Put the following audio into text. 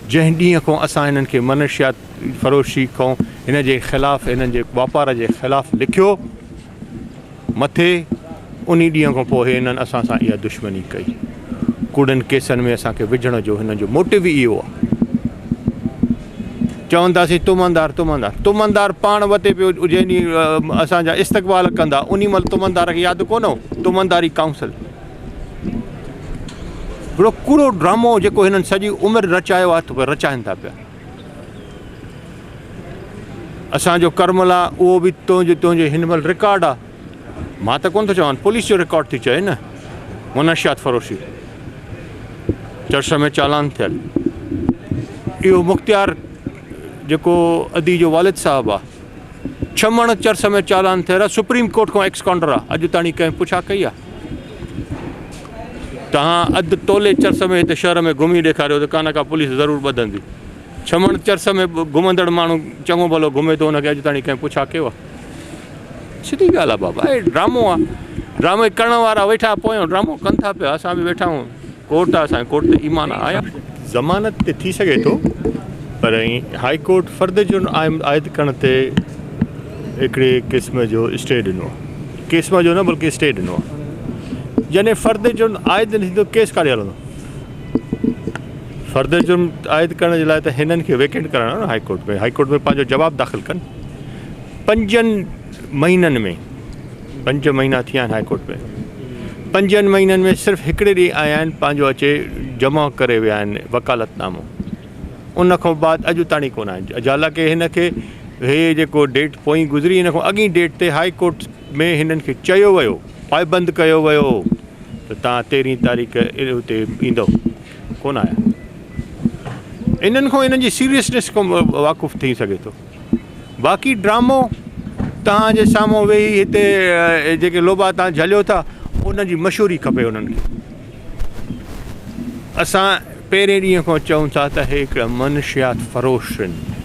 جنهن ڏينهن کان اسان هنن کي منشيات فروشي کان هن جي خلاف هنن جي واپار جي خلاف لکيو مٿي انهي ڏينهن کان پوء هنن اسان سان اها دشمني ڪئي. ڪوڙن ڪيسن ۾ اسان کي وجهڻ جو هنن جو موٽو ئي اهو آهي. چونداسين تمندار تمندار تمندار پاڻ وتي پيو جنهن ڏينهن اسان جا استقبال ڪندا انهي مهل تمندار کي ياد ڪونه هو تمنداري ڪائونسل هڪڙو ڪوڙو ڊرامو جيڪو هنن سڄي عمر رچايو آهي ته رچائن ٿا پيا. اسان جو ڪرملا اهو به تنهنجو تنهنجي هن مهل رڪارڊ آ مان ته ڪونه ٿو چوان پوليس جو رڪارڊ ٿي چئي نه منشيات فروشي چرس ۾ چالان ٿيل اهو مختيار جيڪو ادي جو والد صاحب آ ڇمڻ چرس ۾ چالان ٿيل آ سپريم ڪورٽ کان ايڪسڪانڊر آ اڄ تاڻي ڪنهن پڇا ڪئي آ تهان اڌ تولي چرس ۾ هت شهر ۾ گهمي ڏيکاريو ته ڪا نه ڪا پوليس ضرور ٻڌندي ڇمڻ چرس ۾ گهمندڙ ماڻهو چڱو ڀلو گهمي ٿو ان کي اڄ تائين ڪنهن پڇا ڪيو آهي؟ سڌي ڳالهه آهي بابا هي ڊرامو آهي ڊرامي ڪرڻ وارا ويٺا پويان ڊرامو ڪن ٿا پيا اسان به ويٺا آهيون ڪورٽ آهي اسان ڪورٽ تي ايمان آيا. ضمانت تي ٿي سگهي ٿو پر هائي ڪورٽ فرد جرم عائد ڪرڻ تي هڪڙي قسم جو اسٽي ڏنو آهي قسم جو نه بلڪه اسٽي ڏنو آهي جڏهن فرد جرم عائد نه ٿيندو ڪيس ڪاڏي هلندو. فرد جرم عائد ڪرڻ جي لاء ته هنن کي ويڪنٽ ڪرائڻو آهي نه هائي ڪورٽ ۾ هائي ڪورٽ ۾ پنهنجو جواب داخل ڪن پنجن مهينن ۾ پنج مهينا ٿيا آهن هائي ڪورٽ ۾ پنجن مهينن ۾ صرف هڪڙي ڏينهن آيا آهن پنهنجو اچي جمع ڪري ويا آهن وڪالت نامو ان کان بعد اڄ تاڻي ڪونه آيا آهن حالانڪه هن کي هي جيڪو ڊيٽ پوئين گذري ان کان اڳين ڊيٽ تي هائي ڪورٽ ۾ هنن کي چيو ويو پائبند ڪيو ويو ته توهان تيرهين تاريخ اتي ايندؤ. ڪونه آيا. انهن کان انهن جي سيريسنيس کان واقف ٿي سگهي ٿو. باقي ڊرامو توهان جي سامهون ويهي هتي جيڪي لوبا توهان جهليو ٿا انهن جي مشهوري کپي انهن کي. اسان پهرين ڏينهن کان چئون ٿا ته هي هڪڙا منشيات فروش آهن.